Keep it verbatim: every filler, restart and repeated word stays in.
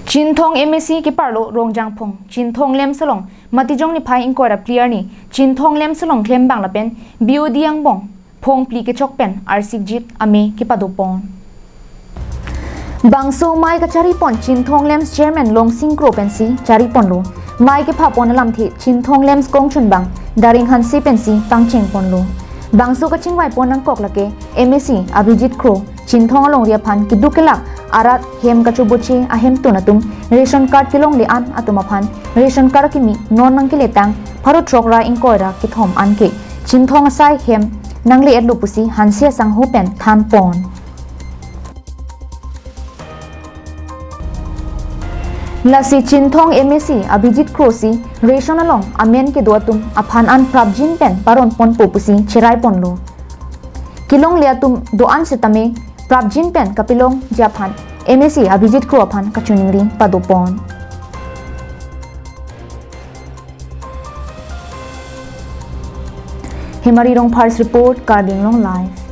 Chinthong M A C keparlo Rongjang Phung, Chinthong LAMPS along Matijong niphai ingkoi ra phli arni Chinthong LAMPS along klembang lapen B O D angbong phung phli kechok pen arsikjit amei kepadopon. Bangso mei kacharipon Chinthong LAMPS Chairman Longsing Kro pensi chariponlo. Mei kephapon alamthe Chinthong LAMPS kongchunbang Daring Hanse pensi pangchengponlo. Bangso kachingvaipon nangkok lake M A C Abhijit Kro Chinthong alongri aphan keduk kelak arat hem kachoboche ahemtun atum ration card kelongle an atum aphan ration card akimi non nangkeletang pharo throk ra ingkoi ra kethom anke Chinthong asai hem nangle-etlo pusi Hanse asangho pen thanpon. Lasi Chinthong M A C Abhijit Kro si ration along amen kedo atum aphan an prapjin pen paronponpo pusi cheraiponlo. Kelongle atum do-an setame prapjin pen kapelongji aphan M A C Abhijit Kro aphan kachiningri padopon. Hemari Rongphar's report, Karbi Anglong Live.